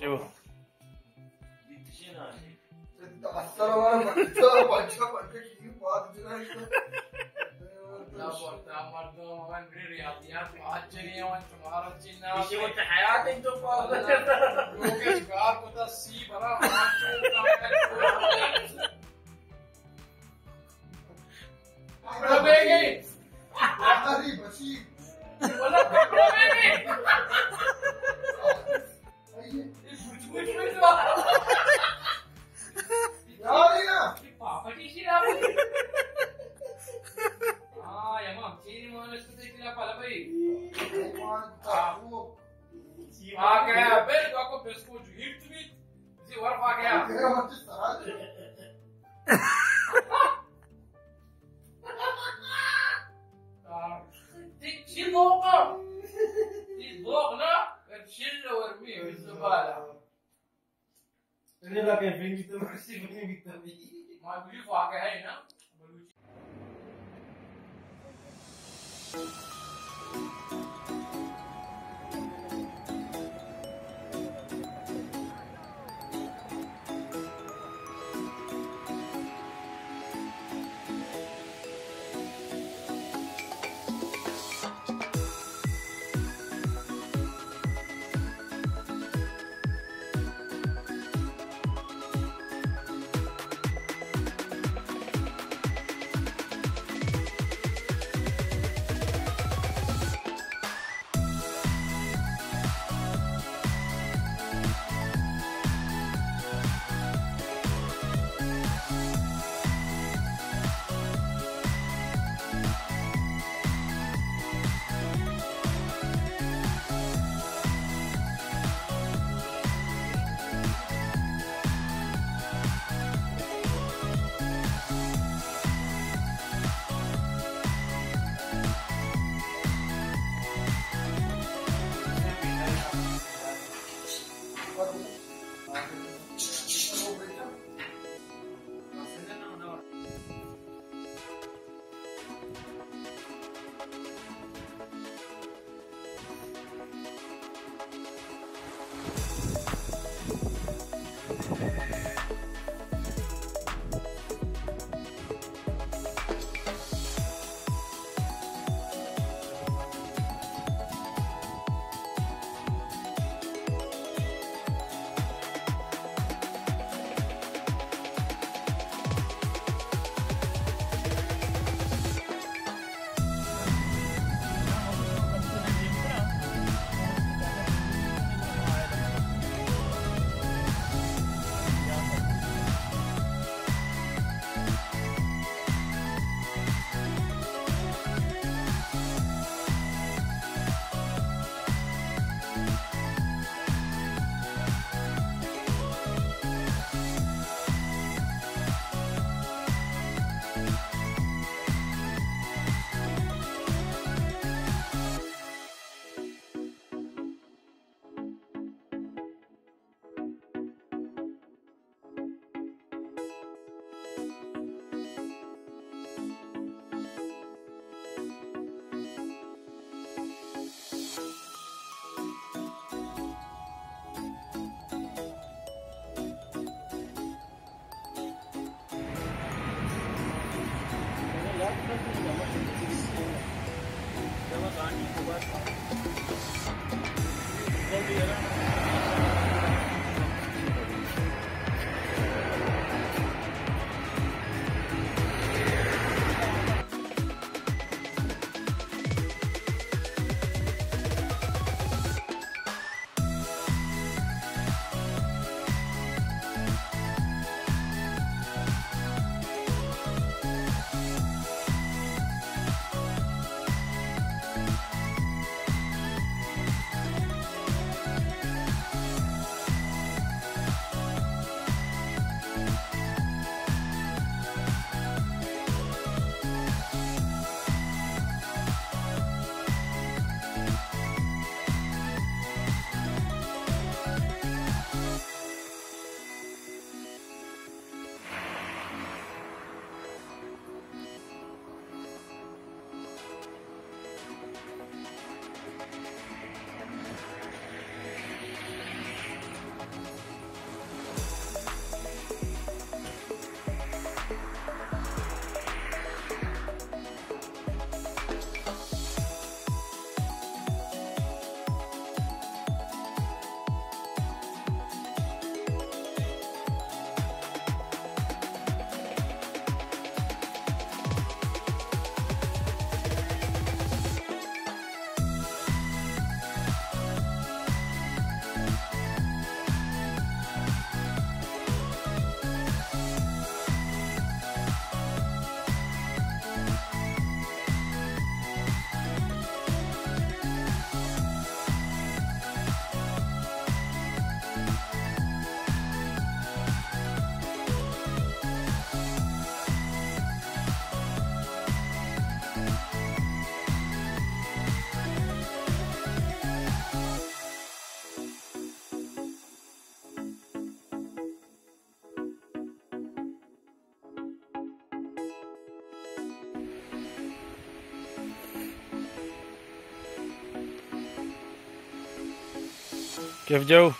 السلام علیکم۔ پنچا پنچا کی بات جو ہے۔ اللہ بولتا مردم، ہمیں بڑی ریاضیات بات چلی ہے، ہمیں تمہارا چلنا۔ اسے وہ تو حیات ہے تو پاس۔ لوگ کار کو تو سی برا بات چلتا ہے۔ پکڑو بیگی۔ ارے بچی۔ بولا پکڑو بیگی۔ آئیے۔ یہ بچ بچ بچ۔ یاری نا۔ یہ پاپٹی سی نا۔ ہاں، یما چیری مانس تو دیکھ لا پالا بھائی۔ آ گیا، بل کو کو بسکوٹ ہٹ بھی۔ جی، ور پا گیا۔ تیرا مت سرا۔ تی چی موقع؟ تی بوغ نا، ور شل ور می، ور زبالا۔ نے لا کے فنگی تو، کسی فنگی تو۔ ما بلی فاقہ ہے نا، بلوچی۔ کیف جو؟